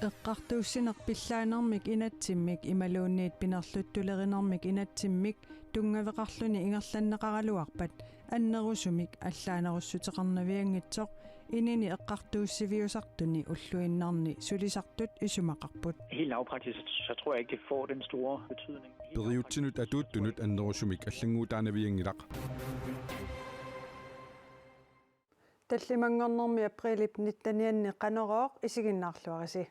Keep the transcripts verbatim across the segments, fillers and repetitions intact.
Eqqartuussineq pillaanermik inatsimmik imaluunniit pinerluttulerinermik inatsimmik tunngaveqarluni ingerlanneqaraluarpat annerusumik allaanerussuteqarnavianngitsoq inini eqqartuussiviusartuni ulluinnarni sulisartut isumaqarput. Helt lavpraktisk, så, så tror jeg ikke, det får den store betydning. Helt Periutsinut atuuttunut annerusumik allannguutaanavianngilaq. Tallimanngornermi aprilip nittenianni Qanorooq isiginnaarluarisi.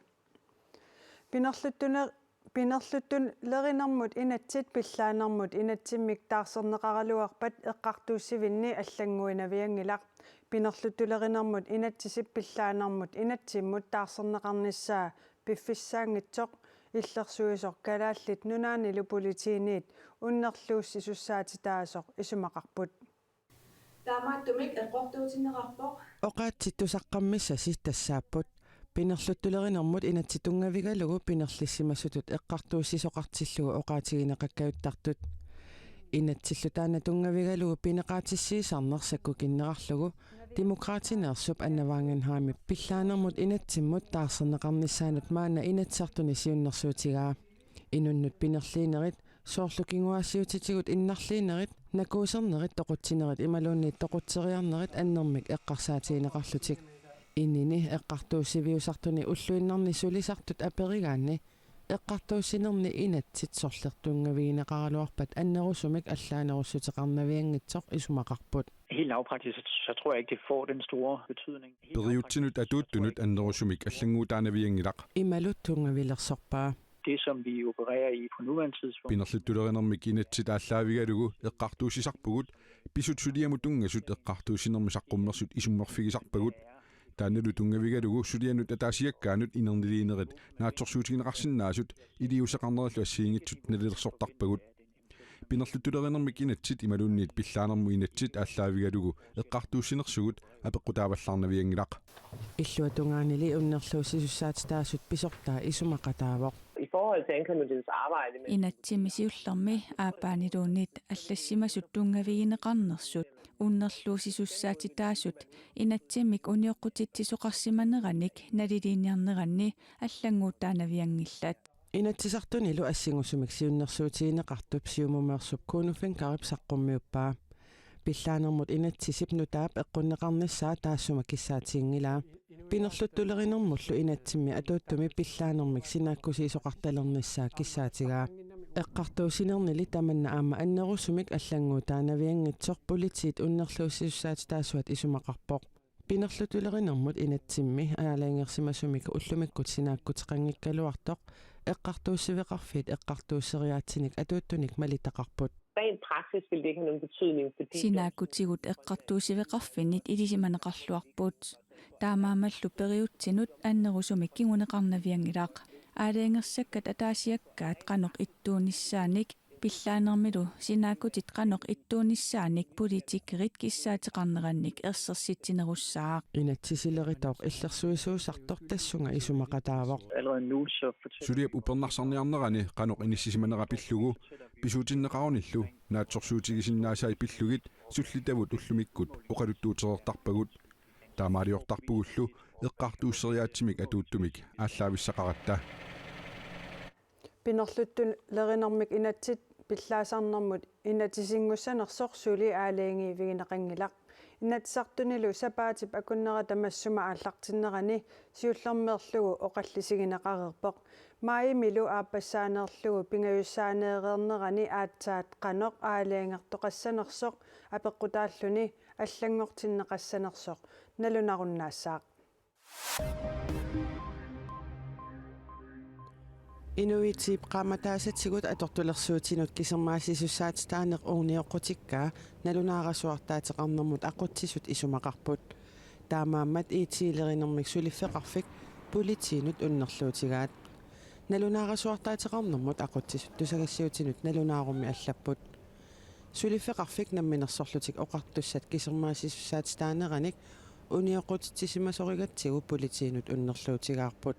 Pinerluttune- pinerluttulerinermut inatsit pillaanermut inatsimmik taarserneqaraluarpat eqqartuussivinni allannguinavianngilaq. Pinerluttulerinermut inatsisip pillaanermut inatsimmut taarserneqarnissaa piffissaanngitsoq illersuisoq Kalaallit Nunaannilu politiinit unnerluussisussaatitaasoq isumaqarput. Taamaattumik eqqortuutinneqarpoq. Oqaatsit tusaqqammisasi tassaapput: pinerluttulerinermut inatsit tunngavigalugu pinerlissimasutut eqqartuussisoqartillugu oqaatigineqakkajuttartut. Inatsillu taanna tunngavigalugu pineqaatissiisarneq sakkukinnerarlugu Demokraatineersup Anna Wangenheimip pillaanermut inatsimmut taarserneqarnissaanut maanna Inatsisartuni siunnersuutigaa. Inunnut pinerliinerit, soorlu kinguaassiuutitigut innarliinerit, nakuusernerit toqutsinerit imaluunniit toqutseriarnerit annermik eqqarsaatigineqarlutik. Inini eqqartuussiviusartuni ulluinnarni sulisartut aperigaanni eqqartuussinerni inatsit sorleq tunngavigineqaraluarpat annerusumik allaanerussuteqarnavianngitsoq isumaqarput. Helt lavpraktisk, så, så tror jeg ikke, det får den store betydning. Helt Periutsinut atuuttunut annerusumik allannguutaanavianngilaq. Imalu tunngavilersorpaa. Det, som vi opererer i på nuværende tidspunkt. Pinerluttulerinermik inatsit aallaavigalugu eqqartuussisarpugut, pisut suliamut tunngasut eqqartuussinermi saqqummersut isummerfigisarpagut. Taannalu tunngavigalugu sulianut ataasiakkaanut inerniliinerit naatsorsuutigineqarsinnaasut iliuuseqarnerillu assigiinngitsut nalilersortarpagut. Pinerluttulerinermik inatsit imaluunniit pillaanermut inatsit aallaavigalugu eqqartuussinersugut apeqqutaavallaarnavianngilaq. Illuatungaanili unnerluussisussaatitaasut pisortaa isumaqataavoq. I forhold til anklagemyndighedens arbejde med Inatsimmi siullermi aappaaniluunniit allassimasut tunngavigineqarnersut unnerluussisussaatitaasut inatsimmik unioqqutitsisoqarsimaneranik naliliiniarneranni allannguutaanavianngillat. Inatsisartunilu assingusumik siunnersuutigineqartup Siumumeersup Kuno Fencker-ip saqqummiuppaa. Pillaanermut inatsisip nutaap eqqunneqarnissaa taassuma kissaatiginngilaa. Pinerluttulerinermullu inatsimmi atuuttumi pillaanermik sinaakkusiisoqartalernissaa kissaatigaa. Eqqartuussinernili tamanna aamma annerusumik allannguutaanavianngitsoq politiit unnerluussisussaatitaasuat isumaqarpoq. Pinerluttulerinermut inatsimmi aalajangersimasumik ullumikkut sinaakkuteqanngikkaluartoq eqqartuussiveqarfiit eqqartuusseriaatsinik atuuttunik malittaqarput. Rent praktisk vil det ikke have nogen betydning, fordi Sinaakkutigut eqqartuussiveqarfinnit ilisimaneqarluarput. Taamaammallu periutsinut annerusumik kinguneqarnavianngilaq. Aalajangersakkat ataasiakkaat qanoq ittuunissaanik pillaanermilu sinaakkutit qanoq ittuunissaanik politikerit kissaateqarnerannik ersersitsinerussaaq. Inatsisileritooq illersuisuusartoq tassunga isumaqataavoq. Allerede nu, så fortæller Suliap upernarsarniarnerani qanoq inissisimanera pillugu pisuutinneqarunillu naatsorsuutigisinnaasai pillugit sullitavut ullumikkut oqaluttuutereertarpagut. Taamaaliortarpugullu eqqartuusseriaatsimik atuuttumik aallaavissaqaratta. Pinerluttulerinermik inatsit pillaasarnermut inatsisinngussanersoq suli aalajangiivigineqanngilaq. Inatsisartunilu sapaatip akunnera tamassuma aallartinnerani siullermeerlugu oqallisigineqareerpoq. Maajimilu aappassaaneerlugu pingajussaaneereernerani aatsaat qanoq aalajangertoqassanersoq apeqqutaalluni allanngortinneqassanersoq nalunarunnaassaaq. Inuitip qaammataassatigut atortulersuutinut kisermaassisussaatitaaneq unioqqutikkaa nalunaarasuartaateqarnermut aqutsisut isumaqarput. Taamaammat IT-lerinermik suliffeqarfik politiinut unnerluutigaat. Nalunaarasuartaateqarnermut aqutsisut tusagassiuutinut nalunaarummi allapput. Suliffeqarfik Namminersorlutik Oqartussat kisermaassisussaatitaaneranik unioqqutitsisimasorigatsigu politiinut unnerluutigaarput.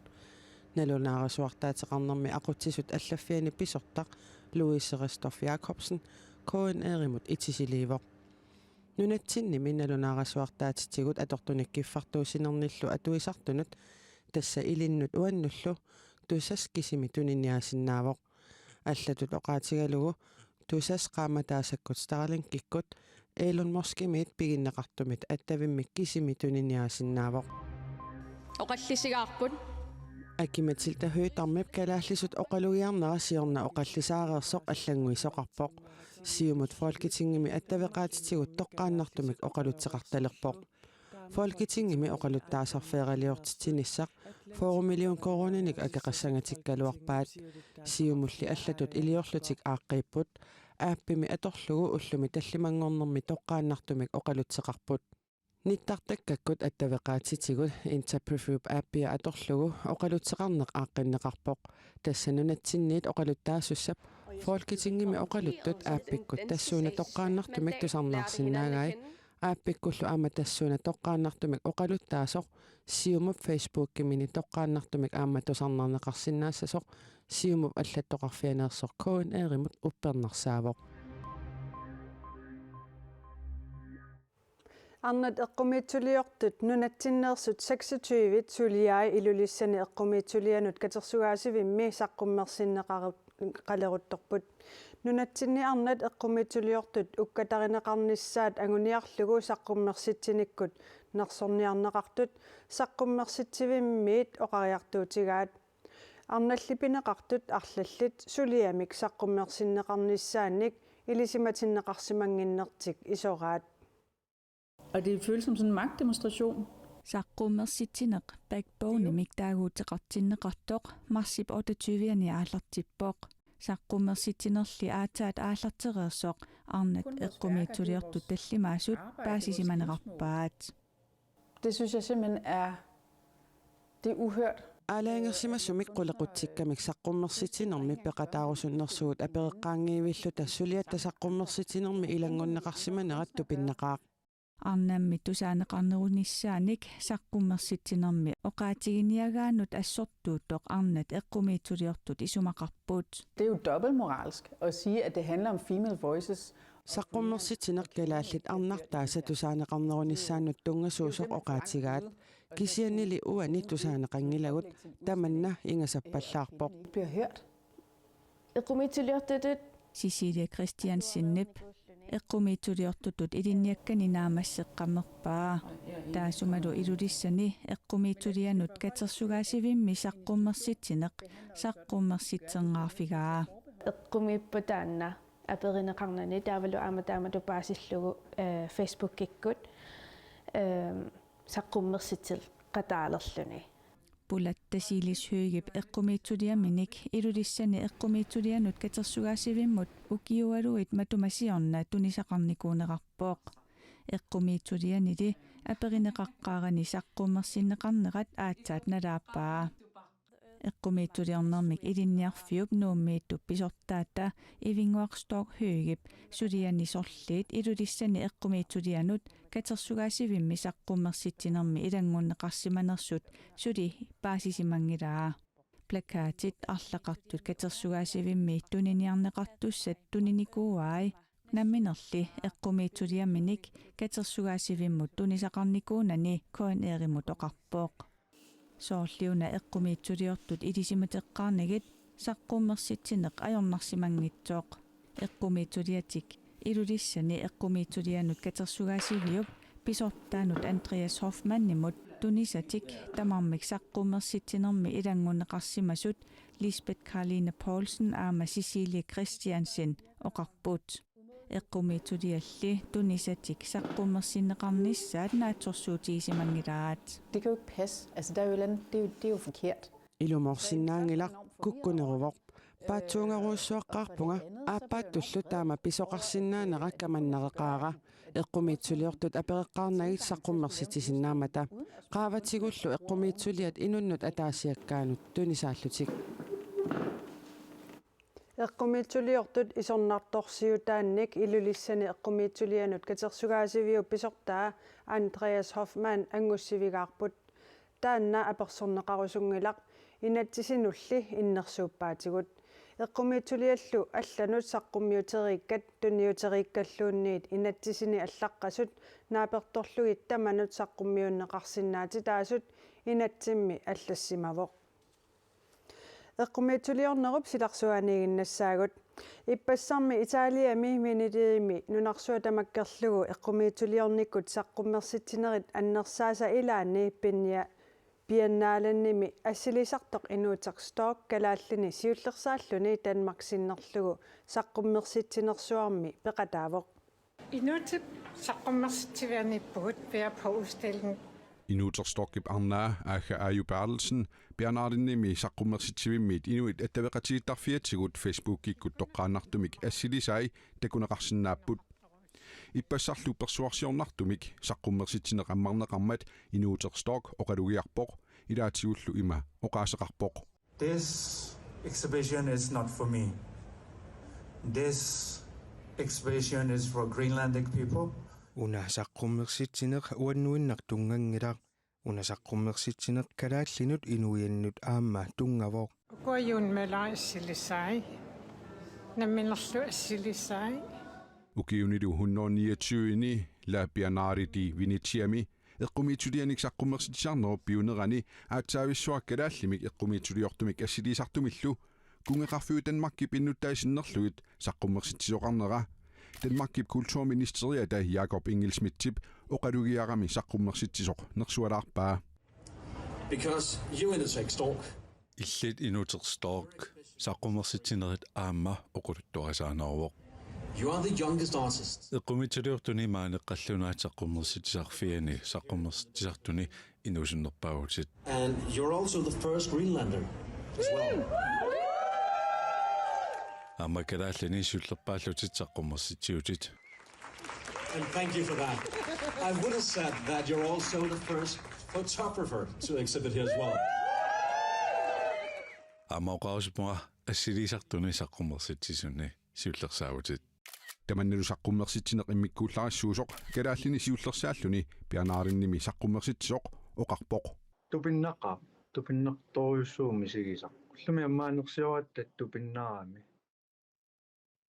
Nalunaarasuartaateqarnermi aqutsisut allaffianni pisortaq Louise Restorff Jacobsen K N R-imut itisiliivoq. Nunatsinnimi nalunaarasuartaatitigut atortunik kiffartuussinermillu atuisartunut tassa ilinnut uannullu Tusas kisimi tuniniaasinnaavoq. Allatut oqaatigalugu Tusas qaammataasakku Starlinkikkut Elon Muskimiit piginneqartumit attavimmik kisimi tuniniaasinnaavoq. Oqallisigaarput. Aki-Matilda Høegh-Damip kalaallisut oqalugiarnera siorna oqallisaareersoq allannguisoqarpoq. Siumut Folketingimi attaveqaatitigut toqqaannartumik oqalutseqartalerpoq. Folketingimi oqaluttaasarfik fyrre million koruuninik akeqassangatikkaluarpaat. Siumulli allatut iliorlutik aaqqiipput. Appimi atorlugu ullumi tallimanngornermi toqqaannartumik oqalutseqarput. Nittartakkakkut attaveqaatitigut Interprofib appia atorlugu oqalutseqarneq aaqqinneqarpoq. Tassa nunatsinniit oqaluttaasussap Folketingimi oqaluttut appikkut tassuuna toqqaannartumik tusarnaarsinnaagai. Appikkullu aamma tassuuna toqqaannartumik oqaluttaasoq Siumup Facebookimini toqqaannartumik aamma tusarnaarneqarsinnaassasoq Siumup allattoqarfianeersoq K N R-imut uppernarsaavoq. Arnat eqqumiitsuliortut nunatsinneersut seksogtyve suliai Ilulissani eqqumiitsulianut katersugaasivimmi saqqummersinneqaleruttorput. Nunatsinni arnat eqqumiitsuliortut ukkatarineqarnissaat anguniarlugu saqqummersitsinikkut nersorniarneqartut saqqummersitsivimmiit oqariartuutigaat. Arnallit pineqartut arlallit suliamik saqqummersinneqarnissaannik ilisimatinneqarsimannginnertik isoraat. Og det føles som sådan en magtdemonstration. Saqqummersitsineq backbonemik taaguuteqartinneqartoq marsip otteogtyve-ani aallartippoq. Saqqummersitsinerli aatsaat aallartereersoq arnat eqqumiitsuliortut tallimaasut paasisimanerarpaat. Det synes jeg simpelthen er, det er uhørt. Aalajangersimasumik qulequtsikkamik saqqummersitsinermi peqataarusunnersugut apereqqaanngivilluta suliatta saqqummersitsinermi ilanngunneqarsimanerat tupinnaqaaq. Arnammi tusaaneqarnerunissaanik saqqummersitsinermi oqaatiginiagaanut assortuuttoq arnat eqqumiitsuliortut isumaqarput. Det er jo dobbeltmoralsk at sige, at det handler om female voices. Saqqummersitsineq kalaallit arnartaasa tusaaneqarnerunissaannut tunngasuusoq oqaatigaat. Kisiannili uani tusaaneqanngilagut, tamanna ingasappallaarpoq. Ikke bliver hørt. Eqqumiitsuliortutut. Cecilie Christiansenip eqqumiitsuliortutut ilinniakkani naammasseqqammerpaa. Taassumalu Ilulissani eqqumiitsulianut katersugaasivimmi saqqummersitsineq saqqummersitsinnaarfigaa. Eqqumiippoq taanna aperineqarnani taavalu aamma taamatut paasillugu, eh, Facebookikkut, eh, saqqummersitseqataalerluni. Bulatta Silis Høeghip eqqumiitsuliaminik Ilulissani eqqumiitsulianut katersugaasivimmut ukiualuit matuma siorna tunisaqarnikuunerarpoq. Eqqumiitsulianili aperineqaqqaarani saqqummersinneqarnerat aatsaat nalaappaa. Eqqumiitsuliornermik ilinniarfiup Nuummiittup pisortaata Ivinnguaq Storch Høeghip suliani sorliit Ilulissani eqqumiitsulianut katersugaasivimmi saqqummersitsinermi ilanngunneqarsimanersut suli paasisimanngilaa. Plakatit arlaqartut katersugaasivimmi tuniniarneqartussat tuninikuuai. Namminerli eqqumiitsuliaminik katersugaasivimmut tunisaqarnikuunani K N R-imut oqarpoq. Soorliuna eqqumiitsuliortut ilisimateqqaarnagit saqqummersitsineq ajornarsimanngitsoq. Eqqumiitsuliatik Ilulissani eqqumiitsulianut katersugaasiviup pisortaanut Andreas Hoffmannimut tunisatik tamarmik saqqummersitsinermi ilanngunneqarsimasut Lisbeth Karline Poulsen aamma Cecilie Christiansen oqarput. Eqqumiitsulialli tunisatik saqqummersinneqarnissaat naatsorsuutigisimanngilaat. Det kan jo ikke passe. Altså, der er jo et eller andet, det er jo, det er jo forkert. Ilumoorsinnaanngilaq, kukkuneruvoq. Paatsuungarujussuaqqaarpunga, aappaattullu taama pisoqarsinnaanera kamannareqaara. Eqqumiitsuliortut apereqqaarnagit saqqummersitsisinnaammata. Qaavatigullu eqqumiitsuliat inunnut ataasiakkaanut tunisaallutik. Eqqumiitsuliortut isornartorsiutaannik Ilulissani eqqumiitsulianut katersugaasiviup pisortaa Andreas Hoffmann anngussivigaarput. Taanna apersorneqarusunngilaq inatsisinulli innersuuppaatigut. Eqqumiitsuliallu allanut saqqummiuteriikkat tuniuteriikkalluunniit inatsisini allaqqasut naapertorlugit tamanut saqqummiunneqarsinnaatitaasut inatsimmi allassimavoq. Eqqumiitsuliornerup silarsuaniiginnassaagut. Ippassarmi Italiami Venediimi nunarsuaq tamakkerlugu eqqumiitsuliornikkut saqqummersitsinerit annersaasa ilaanni pinnia Biennalennimi assilisartoq Inuuteq Stork kalaallini siullersaalluni Danmark sinnerlugu saqqummersitsinersuarmi peqataavoq. Inuup saqqummersitsivianiippugut, vi er på udstilling. Inuuteq Storkip arnaa Aakka Aaju Berthelsen Biennalennimi saqqummersitsivimmiit inuit attaveqatigiittarfiatigut Facebookikkut toqqaannartumik assilisai takuneqarsinnaapput. Ippassarlu persuarsiornartumik saqqummersitsineq ammarneqarmat Inuuteq Stork oqalugiarpoq, ilaatigullu ima oqaaseqarpoq. This exhibition is not for me. This exhibition is for Greenlandic people. Una saqqummersitsineq uannuinnaq tunnganngilaq. Una saqqummersitsineq kalaallinut inuiannut aamma tunngavoq. Ukua Juun Møller assilisai. Namminerlu assilisai. Ukiunilu hundrede niogtyve-ni La Biennale di Venetiami eqqumiitsulianik saqqummersitsisarnerup piunerani aatsaavissuaq kalaallimik eqqumiitsuliortumik assilisartumillu kunngeqarfiup Danmarkip innuttaasut sinnerlugit saqqummersitsisoqarnera Danmarkip kulturministeriata Jakob Engel-Schmidtip oqalugiarami saqqummersitsisoq nersualaarpaa. Because you, Inuuteq Stork. Illit Inuuteq Stork, saqqummersitsinerit aamma oqaluttuarisaaneruvoq. You are the youngest artist. Eqqumiitsuliortuni maani qallunaat saqqummersitsisarfiani saqqummersitsisartuni inuusunnerpaavutit. And you're also the first Greenlander as well. Aamma kalaallini siullerpaallutit saqqummersitsivutit. And thank you for that. I would have said that you're also the first photographer to exhibit here as well. Aamma oqarusuppunga assilisartuni saqqummersitsisuni siullersaavutit. Tamannalu saqqummersitsineq immikkuullarissuusoq kalaallini siullersaalluni Biennalennimi saqqummersitsisoq oqarpoq. Tupinnaqaaq, tupinnartorujussuuvoq misigisaq. Ullumi ammaanersioratta tupinnarami.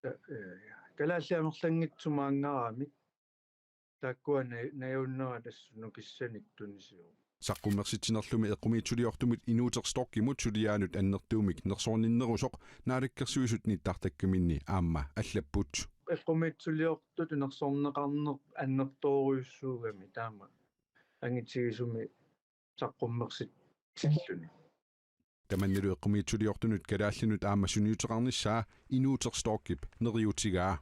Ta-, eh, kalaallit amerlanngitsut maanngaramik. Taakkua na-, najuunnerat assut nukissanik tunisivoq. Saqqummersitsinerlumi eqqumiitsuliortumut Inuuteq Storkimut suliaanut annertuumik nersorninnerusoq Naalakkersuisut nittartakkaminni aamma allapput. Eqqumiitsuliortutut nersorneqarneq annertoorujussuugami taama angitigisumi saqqummersitsilluni. Tamannalu eqqumiitsuliortunut kalaallinut aamma sunniuteqarnissaa Inuuteq Storkip neriuutigaa.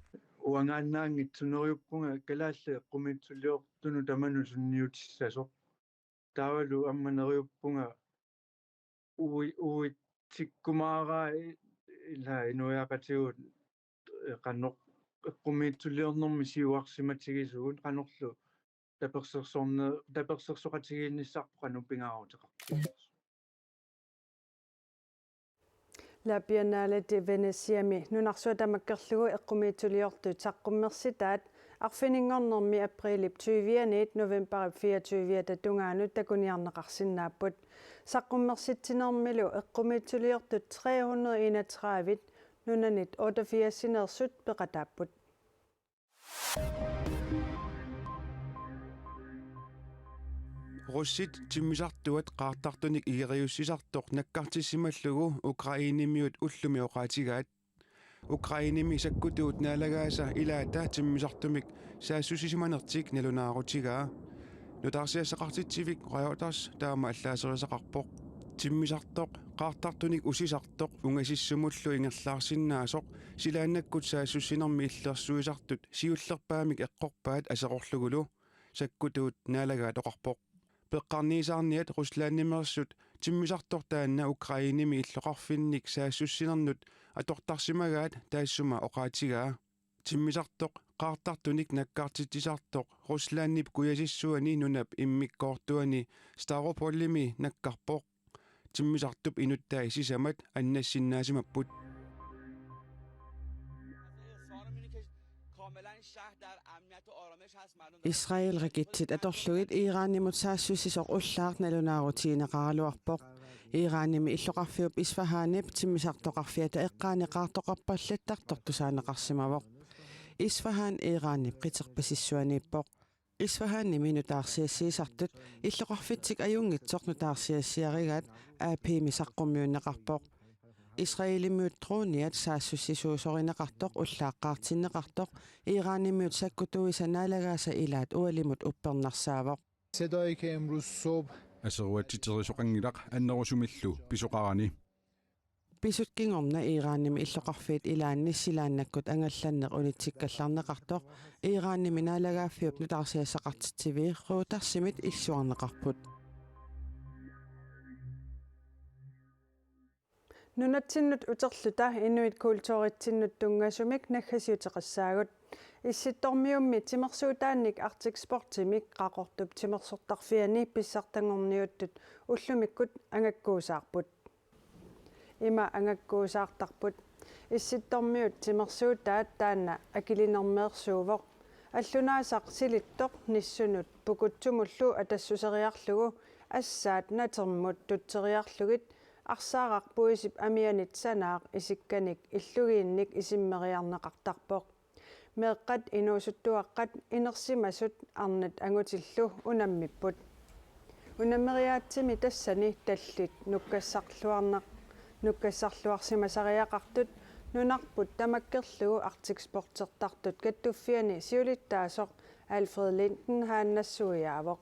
Uangaannaanngitsoq neriuppunga kalaallit eqqumiitsuliortunut tamanut sunniutissasoq. Taavalu aamma neriuppunga ui-, uitsikkumaaraat ila inuiaqatigiit qanoq eqqumiitsuliornermi siuarsimatigisugut qanorlu tapersersorne-, tapersersoqatigiinnissarput qanoq pingaaruteqartigisoq. La Biennale di Venetiami nunarsuaq tamakkerlugu eqqumiitsuliortut saqqummersitaat arfininngornermi aprilip tyve-aniit novembarip fireogtyve-ata tungaanut takuniarneqarsinnaapput. Saqqummersitsinermilu eqqumiitsuliortut tre hundrede enogtredive nunanit otteogfirs-ineersut peqataapput. Russit timmisartuat qaartartunik igeriussisartoq nakkartissimallugu Ukrainemiut ullumi oqaatigaat. Ukrainemi sakkutuut naalagaasa ilaata timmisartumik saassussisimanertik nalunaarutigaa. Nutaarsiassaqartitsivik Reuters taama allaaserisaqarpoq. Timmisartoq qaartartunik usisartoq ungasissumullu ingerlaarsinnaasoq silaannakkut saassussinermi illersuisartut siullerpaamik eqqorpaat aserorlugulu, sakkutuut naalagaat oqarpoq. Peqqarniisaarniat Ruslandimeersut timmisartoq taanna Ukrainemi illoqarfinnik saassussinernut atortarsimagaat taassuma oqaatigaa. Timmisartoq qaartartunik nakkartitsisartoq Ruslandip kujasissuani nunap immikkoortuani Stavropolimi nakkarpoq. Timmisartup inuttai sisamat annassinnaasimapput. Israel raketsit atorlugit Iranimut saassussisoq ullaaq nalunaarutigineqaraluarpoq. Iranimi illoqarfiup Isfahanip timmisartoqarfiata eqqaani qaartoqarpallattartoq tusaaneqarsimavoq. Isfahan Iranip qiterpasissuaniippoq. Isfahanimi nutaarsiassiisartut illoqarfitsik ajunngitsoq nutaarsiassiarigaat A P-mi saqqummiunneqarpoq. Israelimiut droniat saassussisuusorineqartoq ullaaqqaartinneqartoq Iranimiut sakkutuisa naalagaasa ilaat ualimut uppernarsaavoq. صدایی که امروز صبح Aseruatsitserisoqanngilaq annerusumillu pisoqarani. Pisut kingorna Iranimi illoqarfiit ilaanni silaannakkut angallanneq unitsikkallarneqartoq Iranimi naalagaaffiup nutaarsiassaqartitsivii Reutersimit illuarneqarput. Nunatsinnut uterluta inuit kulturitsinnut tunngasumik naggasiuteqassaagut. Issittormiummi timersuutaannik Arctic Sportimik Qaqortup timersortarfiani pissartanngorniuttut ullumikkut angakkuusaarput. Ima angakkuusaartarput. Issittormiut timersuutaat taanna Akilinermeersuuvoq. Allunaasaq silittoq nissunut pukutsumullu atassuseriarlugu assaat natermut tutseriarlugit arsaaraq puisip amianit sanaaq isikkanik illugiinnik isimmeriarneqartarpoq. Meeqqat inuusuttuaqqat inersimasut arnat angutillu unammipput. Unammeriaatsimi tassani tallit nukkassarluarneq-, nukkassarluarsimasariaqartut nunarput tamakkerlugu Arctic Sportertartut kattuffianni siulittaasoq Alfred Lindenhahn nassuiaavoq.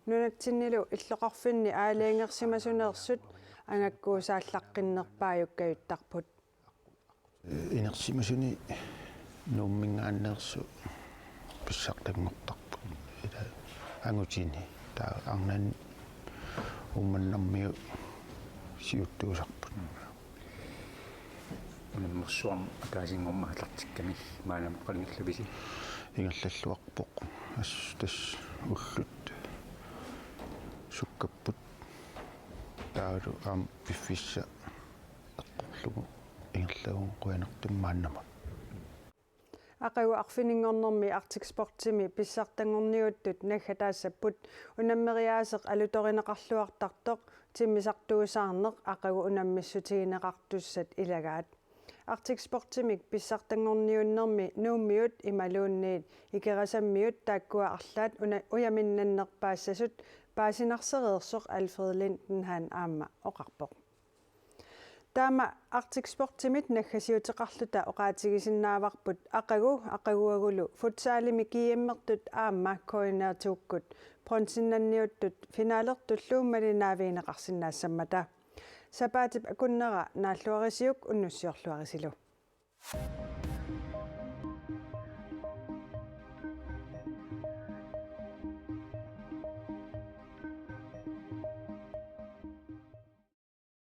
Nunatsinnilu illoqarfinni aalajangersimasuneersut angakkuusaallaqqinnerpaajukkajuttarput. Inersimasuni Nuumminngaanneersut pissartanngortarput. Ila angutini. Taava arnani Uummannarmiut siuttuusarput. Unammersuarmi ataasinngormat aallartikkami maannakkut qanillapisi? Ingerlalluarpoq. Assut tassa ullut sukkapput. Taavalu aamma piffissaq eqqorlugu ingerlavugut qujanartumik maannamut. Aqagu arfininngornermi Arctic Sportimi pissartanngorniuttut naggataassapput unammeriaaseq alutorineqarluartartoq timmisartuusaarneq aqagu unammissutigineqartussat ilagaat. Arctic Sportimik pissartanngorniunnermi Nuummiut imaluunniit Ikerasammiut taakkua arlaat una-, ujaminnannerpaassasut paasinarsereersoq Alfred Lindenhahn aamma oqarpoq. Taama Arctic Sportimit naggasiuteqarluta oqaatigisinnaavarput aqagu aqaguagulu futsalimi G M-ertut aamma K N R to-kkut bronzennanniuttut finalertullu malinnaavigineqarsinnaassammata. Sapaatip akunnera naalluarisiuk unnussiorluarisilu.